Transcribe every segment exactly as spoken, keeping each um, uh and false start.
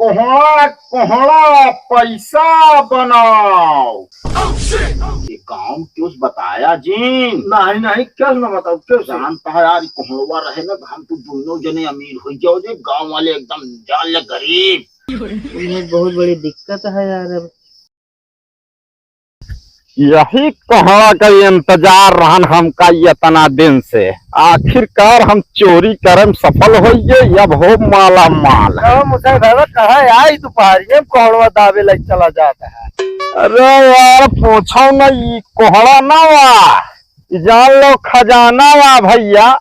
कोहड़ा, कोहड़ा, पैसा बनाओ। ये गाँव क्यों बताया जिन? नहीं, नहीं, क्यों ना बताओ, क्यों से? जानता है यार, ये कोहड़वा रहे ना, हम तो दोनों जने अमीर हो जाओ जे, गाँव वाले एकदम जान ले गरीब। ये बहुत बड़ी दिक्कत है यार। अब यही कोहड़ा का इंतजार रहन हमका इतना दिन से, आखिरकार हम चोरी करे में सफल होइए, अब हो माला माल। कहो मुसाई बाबा, कहाँ आई दोपहरिया में कोहड़वा दाबे लाग चला जाता है? अरे यार, पूछो न, ई कोहड़ा ना वा, ई जान लो खजाना वा भइया।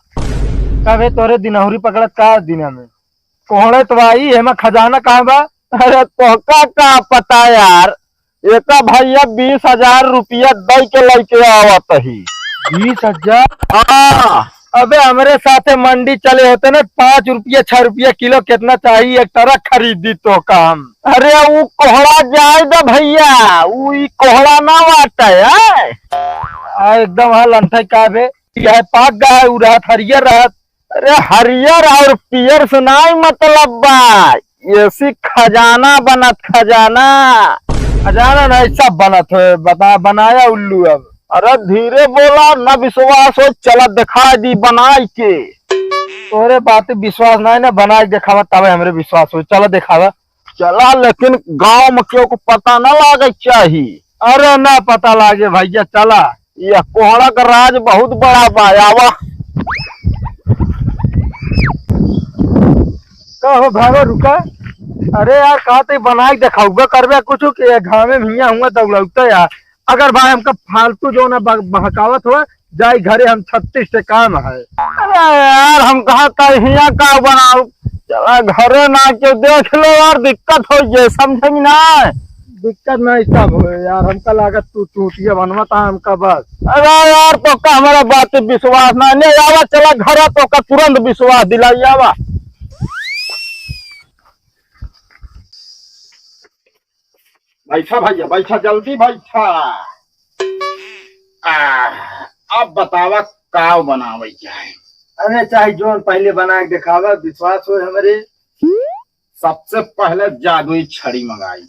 कबे तोरे दिनहुरी पकड़त का दिना में? कोहड़े तो आई, एमा खजाना कहाँ बा? अरे तोहका का पता यार, एका भइया बीस हजार रुपया दई के लइके आवत ही। बीस हजार? हाँ। अबे हमरे साथे मंडी चले होते ना, पाँच रुपया, छह रुपया किलो कितना चाहिए, एक ट्रक खरीद दी तोहका हम। अरे ऊ कोहड़ा जाए द भइया, ऊ ई कोहड़ा ना बाटे है। आ, एकदम हाँ लंठई का बे, यह पाक गा है, ऊ रहत हरियर रहत। अरे हरियर और पियर से नाई मतलब बा, एसी खजाना बनत, खजाना। खजाना नहीं, सब बनत है, बता, बनाया उल्लू अब। अरे धीरे बोला, ना विश्वास हो, चला दिखा दी बनाई के। तोरे बात पे विश्वास नहीं ना, बनाई के दिखावा तबे हमरे विश्वास हो, चला दिखावा। चला, लेकिन गांव में केहू को पता ना लागे चाही। अरे ना पता लागे भइया, चला। यह कोहड़ा का राज बहुत बड़ा बा, आवा। का हो भावा, रुका। अरे यार, का ते बनाई के देखाउबे करबे कुछ के घामे में हियां हुआ दौड़ौते यार। अगर भाई हमका फालतू जो ना बह-, बहकावत हो, जाई घरे, हम छत्तीस ठे काम है। अरे यार, हम कहा था हियां का बनाओ, चला घरे ना के देख लो यार, दिक्कत हो जाए, समझे में ना। दिक्कत नहीं सब हो यार, हमका लागत तू चूतिया बनवा था हमका बस। अरे यार, तोका हमारा बात पे विश्वास ना, नहीं आवा, चला घरे, तोका तुरंत विश्वास दिलाई आवा। बैठा भइया, बैठा, जल्दी बैठा। आ, अब बतावा का बनावे के है? अरे चाहे जोन पहले बना के देखावा, विश्वास हो हमरे। सबसे पहले जादुई छड़ी मंगाई।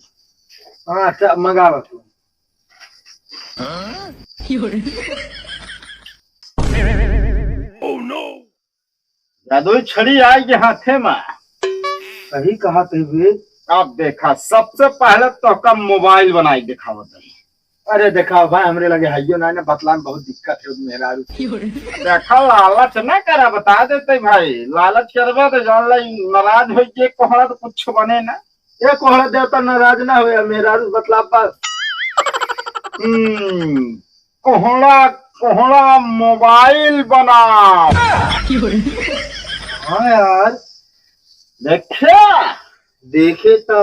हाँ, अच्छा, मंगावा तू। जादुई छड़ी आई के हाथे में। सही कहा थे बे। अब देखा, सबसे पहले तोका मोबाइल बनाई के देखावत है। अरे देखा भाई, हमरे लगे हइयो ना, ना बतलान बहुत दिक्कत है मेहरारू से। देखा, लालच ना करा, बता देते भाई, लालच करबा तो जान ला नाराज हो के कोहड़ा तो कुछ बने ना। ये कोहड़ा देवता नाराज ना हो, मेहरारू बतला बस। हम्म, कोहड़ा, कोहड़ा मोबाइल बनाओ। हाँ यार। देखे? देखे तो।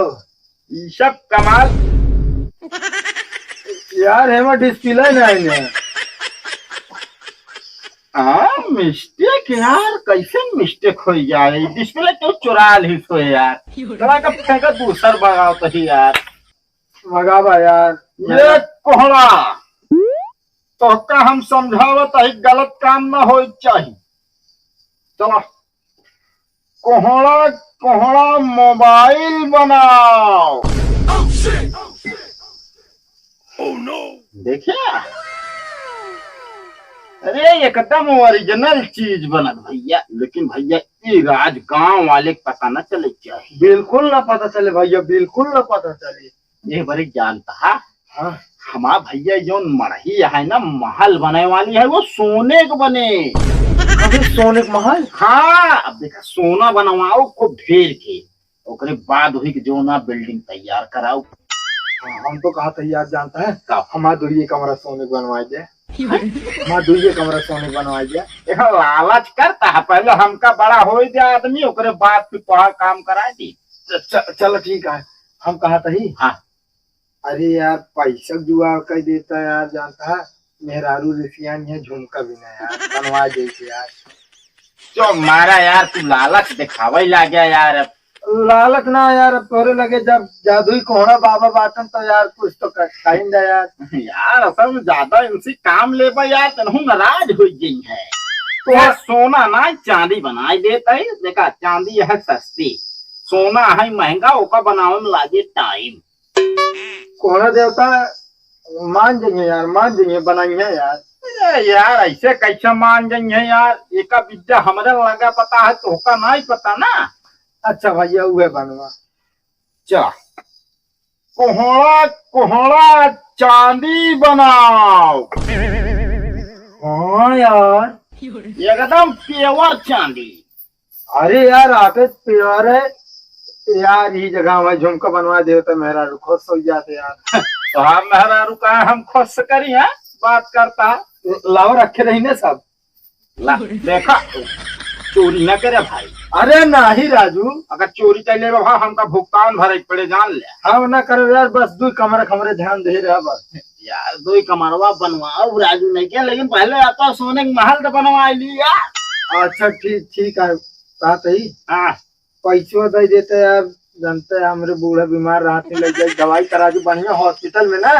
ई सब कमाल। यार, हेमा डिस्प्ले नहीं है। हाँ, मिस्टेक यार, कैसे मिस्टेक हो जाए? डिस्प्ले क्यों चुरा ली सो यार? चला के फेंका दूसर बगाओ तो ही यार। मगावा यार। ये कोहड़ा, तोहका हम समझावत हई, गलत काम ना होई चाही। चला, कोहड़ा, कोहड़ा मोबाइल बनाओ। देखिया, अरे एकदम ओरिजिनल चीज बनत भइया। लेकिन भइया, ई राज गांव वाले के पता न चले चाही। बिल्कुल ना पता चले भइया, बिल्कुल ना पता चले। ये बरे जानता है? हाँ। हमार भइया जौन मड़ही है ना, महल बने वाली है, वो सोने के बने। अबे सोने के महल? हाँ, अब देखा, सोना बनवाओ खूब ढेर के, ओकरे बाद वही के जो ना बिल्डिंग तैयार कराओ। हाँ, हम तो कहा तैयार जानता है। का? हमार दुइये कमरा सोने के बनवाए दे। हमार दुइये कमरा सोने के बनवाए दे। देखा, लालच करता है, पहले हमका बड़ा होई दे आदमी, ओकरे बाद फिर तोहार काम कराए दी। च-, च-, चलो ठीक है, हम कहा तही। हाँ। अरे यार, पैसा जुगाड़ कर देता यार, जानता है, मेहरारू रिसियान है, झुमका भी ना यार, बनवा देते यार। जो मारा यार, तू लालच दिखावे लाग्या यार। लालच ना यार, अब तोरे लगे जब जादुई कोहड़ा बाबा बाटन तो यार, कुछ तो क-, खाइन दे यार। यार, असल में ज्यादा इनसे काम लेबा यार, तनहु नाराज हो गई है। तो यार, सोना ना, चांदी बनाई देता है। देखा, चांदी है सस्ती, सोना है महंगा, ओका बनावे में लागे टाइम। कोहड़ा देवता मान जाइए यार, मान जाइए, बनाइए यार। अरे यार, ऐसे कैसे मान जाइए यार? एका विद्या हमरे लगा पता है, तोहका नहीं पता ना। अच्छा भैया, उहे बनवा। चा, कोहड़ा, कोहड़ा चांदी बनाओ। हाँ यार, एकदम pure चांदी। अरे यार, आके pure है यार, ई जगह हमारे झुमका बनवा दे तो मेहरारू खुश हो जाते यार। तो हम मेहरारू का हम खुश करी, हैं? बात करता। लाओ, रखे रही ना सब। ला, देखा, चोरी ना करे भाई। अरे नाही राजू। अगर चोरी कर ले रहा, हमका भुगतान भरे के पड़े, जान ले। हम ना करे यार, बस दू कमरा, कमरे ध्यान दे रहा बस। यार, दो ही कमरवा बनवाओ राजू, नहीं क्या, लेकिन पहले आपका सोने के महल तो बनवा ली यार। अच्छा, ठीक, ठीक है, बात है। हाँ। पैसवा दे देते यार, जानते हैं हमरे बूढ़ा बीमार रहते, ले जाए दवाई करा दी बढ़िया हॉस्पिटल में ना।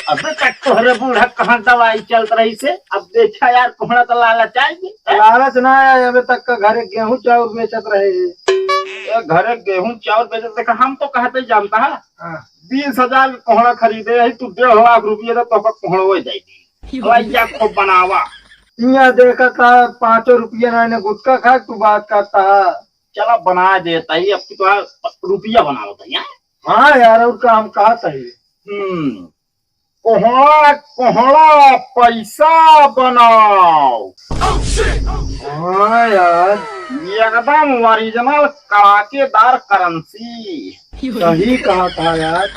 अबे तक तोहरे बूढ़ा कहाँ दवाई चलत रही से? अब देखा यार, कोहड़ा तो लालच आएगी, हैं? लालच ना आए, अबे तक का घरे गेहूं चाउर बेचत रहे। ए, घरे गेहूं चाउर बेचत, देखा, हम तो कहते जानता है, हाँ। बीस हजार के कोहड़ा खरीदे है, तू डेढ़ लाख रुपये दे, तो कोहड़ा वही दे दी। भैया खूब बनावा। यहाँ देखा था, पाँचों रुपया ना, इन्हें गुटखा खा, तू बात करता है। चला बना देता ही, अब की तो रुपया बनावत है, हैं? हाँ यार, और का हम कहत है। हम्म, कोहड़ा, कोहड़ा पैसा बनाओ। हाँ यार, एकदम original कड़ाकेदार currency। सही कहा था यार।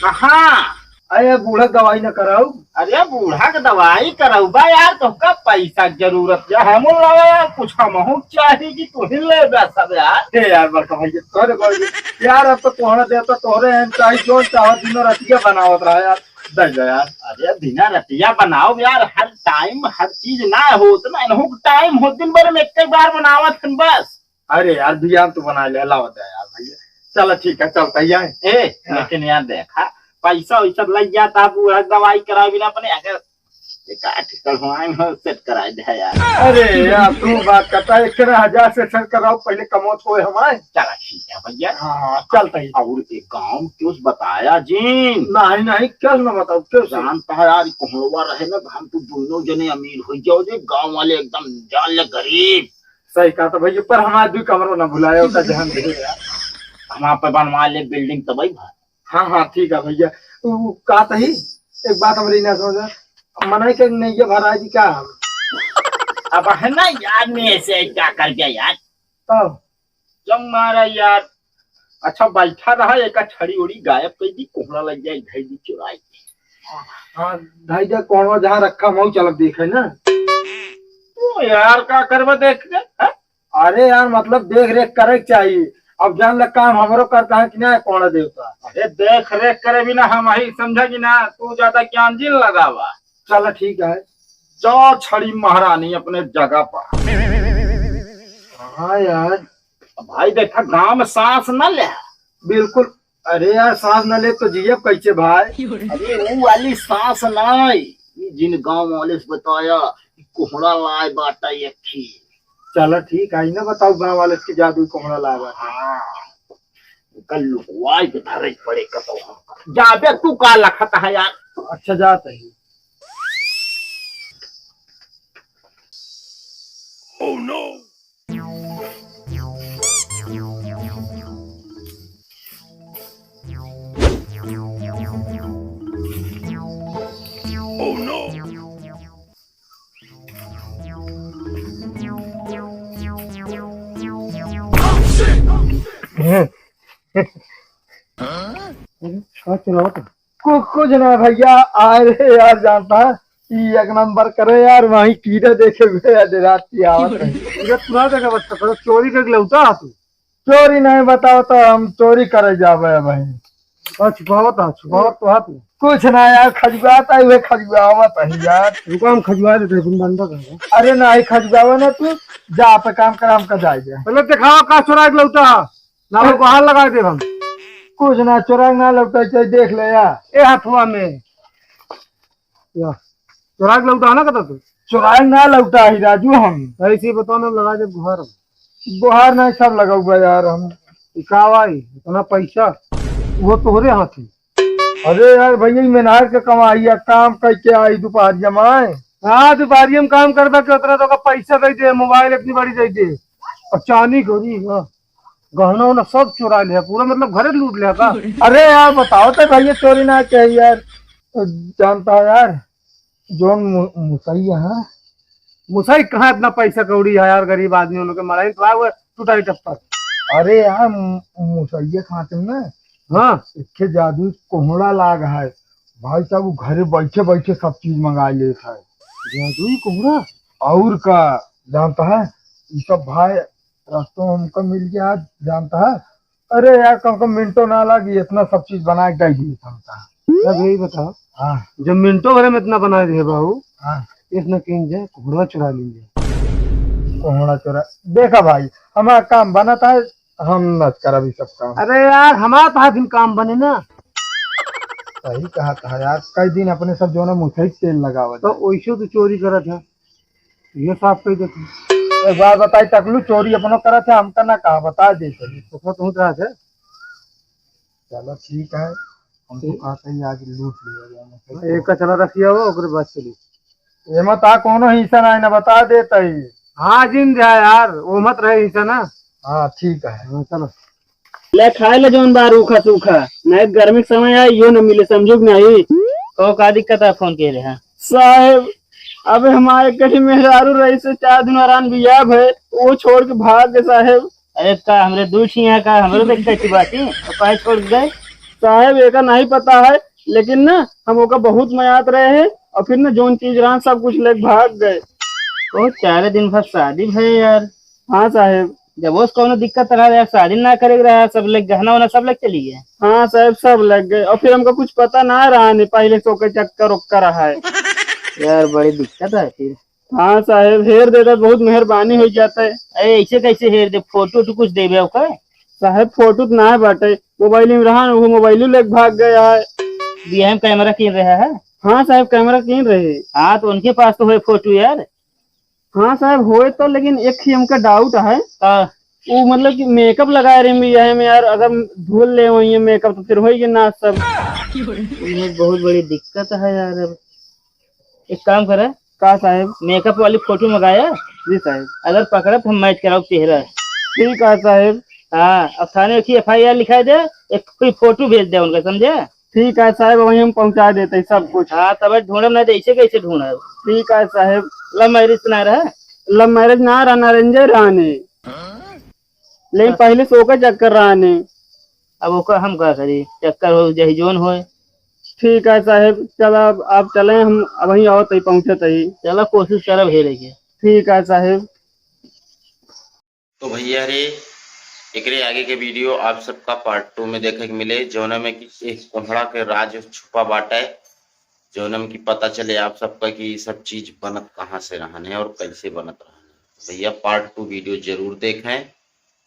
कहाँ? अरे बूढ़ा दवाई न कराऊ। अरे बूढ़ा के दवाई कराऊ बा यार, तोहका पैसा के जरूरत है। हम लोग यार कुछ हमहू चाही कि तू ही ले बे सब यार। हे यार बड़का भैया, तोहरे को यार, अब तो कोहड़ा देवता तोहरे हैं, चाहे जो चाहो दिनों रतिया बनावत रहा यार, दे दे यार। अरे दिना रतिया बनाओ यार, हर time हर चीज ना होत ना, इनहू के time हो, दिन भर में एक बार बनावत हन बस। अरे यार, बियान तो बना ले, लाओ दे यार भैया। चलो ठीक है, चलता ही है। ए, हाँ। लेकिन यार देखा, पैसा वैसा लग जाता, अब वो दवाई करावे ना अपने, अगर एक आठ एकड़ हो आए हो, set करा दे यार। अरे यार, तू बात करता है, एक हजार से set कराओ, पहले कमौत होए हमारे। चला ठीक है भैया। हाँ, चलता ही। और एक काम क्यों बताया जी? नहीं, नहीं, क्यों ना बताओ, क्यों से? जानता है यार, कोहड़वा रहे ना, हम तो दोनों जने अमीर हो जाओ जे, गांव वाले एकदम जान ले गरीब। सही कहा तो भैया, पर हमारे दो कमरों ना भुलाए, उसका ध्यान दे यार। हम आप पे बनवा ले building तबई भाई। हाँ, हाँ, ठीक है भैया। तू कहा तो ही, एक बात हमारी ना समझा, मनाई के नहीं ये भरा जी का हम। अब है ना यार, मैं ऐसे क्या कर गया यार? तब? जब मारा यार, अच्छा बैठा रहा, एक छड़ी उड़ी गायब कर दी, कोहड़ा लग जाए, धई दी चुराई। हाँ, धई दे कोहड़ा जहाँ रखा, मऊ चलब देखे ना। ओ यार, का करबे देख के, हैं? अरे यार, मतलब देख रेख करे के चाहिए। अब जान ले काम हमरो करता है कि ना कोहड़ा देवता। अरे देख रेख करे बिना हम ही समझा कि ना, तू ज्यादा ज्ञान जिन लगावा। चल ठीक है। जा छड़ी महारानी अपने जगह पर। हाँ यार। भाई देखा, गांव में सांस न ले। बिल्कुल। अरे यार, सांस न ले तो जियब कैसे भाई? अरे वो वाली सांस ना, ये जिन गांव वाले से बताया कि कोहड़ा लाए बाटा एक ही। चला ठीक है, इन्हें बताओ गांव वाले से कि जादू कोहड़ा लाए बाटा। हाँ, कल लुकवाई के धरे पड़े कतो हम। जाबे तू का लखत है यार? अच्छा जात है। Oh no! Oh no! हाँ, सुनाओ तो। कु-, कुछ ना भैया, आए रहे यार, जानता है, ई एक नंबर करे यार, वहीं कीड़े देखे हुए आज रात की आवत रहे। पूरा, पूरा जगह बस पकड़ो, चोरी करके लौटा तू। चोरी नहीं बताओ तो हम चोरी करे जावे भाई। और छुपावत है, छुपावत तो है तू। कुछ ना यार, खजुआत आई हुए, खजुआवत है यार। रुको, हम खजुआ देते हैं, तुम बंद कर दो। अरे नहीं, खजुआवे ना तू, जा पे काम कर, हमका जाए दे। पहले दिखाओ का चोरा के लौटा है। ना वो बाहर लगा दे हम। कुछ ना, चोराई ना लौटा, चाहे देख ले यार। ए हथुआ में। या। चोराई लौटा ना कता तू? चोराई ना लौटा ही राजू हम। ऐसे ही बताओ ना, लगा दे गुहार। गुहार नहीं, सब लगा हुआ यार हम। ई का भाई, इतना पैसा, वो तोहरे हाथ है। अरे यार भैया, ई मेनहार के कमाई है, काम करके आई दोपहरिया में। हाँ, दोपहरिया में काम करबा के उतना तो का पैसा दे दे, मोबाइल इतनी बड़ी दे दे, और चांदी घड़ी, हाँ, गहना उहना सब चुरा लिया पूरा, मतलब घरे लूट लिया का? अरे यार, बताओ तो भैया, चोरी ना किया यार, जानता है यार, जौन मु-, मुसैया है। मुसई कहाँ इतना पैसा कौड़ी है यार, गरीब आदमी उनके मराई तो आए हुए टुटाई टप्पर। अरे यार, मु-, मुसैया खाते में ना, हाँ। एक ठे जादुई कोहड़ा लाग है भाई साहब, वो घरे बैठे बैठे सब चीज मंगा लेत है। जादुई कोहड़ा? और का, जानता है, ये सब भाई रस्तों हमको मिल गया, जानता है। अरे यार, कम कम मिनटों ना लागी, इतना सब चीज बना के दे दी हमका। अब यही बताओ, हाँ। जब मिनटों भरे में इतना बना दिए बाबू, हाँ। इतना किन जाए, कोहड़ा चुरा लीन जाए। कोहड़ा चुरा, देखा भाई, हमारा काम बनत है, हम न करब ई सब काम। अरे यार, हमारा तो दिन काम बने ना। सही कहा था यार, कई दिन अपने सब जो ना मुसई तेल लगावत तो है। वैसे तो चोरी करत है। ये साफ कही देती। एक बात बताई, टकलू चोरी अपनो करत है, हमका ना कहा, बता दे तनी। तो तुम रहा थे। चलो ठीक है, हम तो ठीक। कहते हैं आज लूट लिया जाए। एक का चला रखिया हो, ओकरे बाद चली। एमा ता कोनो हिस्सा ना है ना, बता देता ही। हाँ, जिन जा यार, वो मत रहे हिस्सा ना। हाँ, ठीक है। हाँ, चलो। ले खाए ले जौन बा रूखा सूखा, नहीं गर्मी के समय आए, यो न मिले, समझू कि नहीं? तो का दिक्कत है, फोन के रहे? साहेब, अबे हमारे कहीं मेहरारू रही से चार दिन वरान बियाह भय, वो छोड़ के भाग गए साहेब। अरे का हमरे दू ठिया का हमरे देख कैसी बात है, तो काहे छोड़ के गए? साहेब, एका नहीं पता है, लेकिन ना हम ओका बहुत मयात रहे हैं और फिर ना जौन चीज रहन सब कुछ लेके भाग गए। तो चार दिन भर शादी भय यार। हाँ साहेब। जब उस कौनो दिक्कत रहा यार, शादी ना करे के रहा, सब लेके गहना वहना सब लेके चली गए। हाँ साहेब, सब लेके गए और फिर हमका कुछ पता ना रहा नहीं, पहले से ओके चक्कर ओक्कर रहा है। यार बड़ी दिक्कत है फिर। हाँ साहेब, हेर देता बहुत मेहरबानी हो जाता है। अरे ऐसे कैसे हेर दे, फोटो तो कुछ देबे ओकर। साहेब फोटो तो ना है बाटे, मोबाइल में रहा, वो मोबाइल लेके भाग गया है। बियाह में कैमरा किन रहा है? हाँ साहेब, कैमरा किन रहे। हाँ तो उनके पास तो है फोटो यार। हाँ साहेब, होए तो, लेकिन एक ही हमका डाउट है। का? वो मतलब कि मेकअप लगाए रहे बियाह में यार, अगर धुल ले वही मेकअप तो फिर होई कि ना सब। ये बहुत बड़ी दिक्कत है यार। अब एक काम करे। का साहेब? मेकअप वाली फोटो मंगाया। जी साहेब। अगर पकड़त हम मैच कराओ चेहरा। ठीक है साहेब। हाँ, अब थाने की एफ आई आर लिखाई दे, एक कोई फोटो भेज दे उनका, समझे? ठीक है साहेब, वहीं हम पहुँचा देते हैं सब कुछ। हाँ, तब ढूंढब ना, तो ऐसे कैसे ढूंढब? ठीक है साहेब। लव मैरिज तो ना रहा? लव मैरिज ना रहा, नरेंजय रहने। लेकिन पहले से ओकर चक्कर रहने। अब ओकर हम का करी, चक्कर हो जही जोन होए। ठीक है साहेब, चला अब आप चले, हम अबहीं आवत ही, पहुँचत ही। चला कोशिश करब हेरे के। ठीक है साहेब। तो भैया रे, एकरे आगे के वीडियो आप सबका पार्ट टू में देखे के मिले, जौना में कि एक कोहड़ा के राज छुपा बाटे, जौना में कि पता चले आप सबका कि ई सब चीज बनत कहाँ से रहन है और कैसे बनत रहन है। भैया पार्ट टू वीडियो जरूर देखें,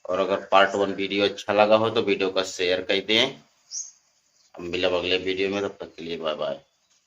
और अगर पार्ट वन वीडियो अच्छा लगा हो तो वीडियो का शेयर कर दें। अब मिलब अगले वीडियो में, तब तक के लिए बाय बाय।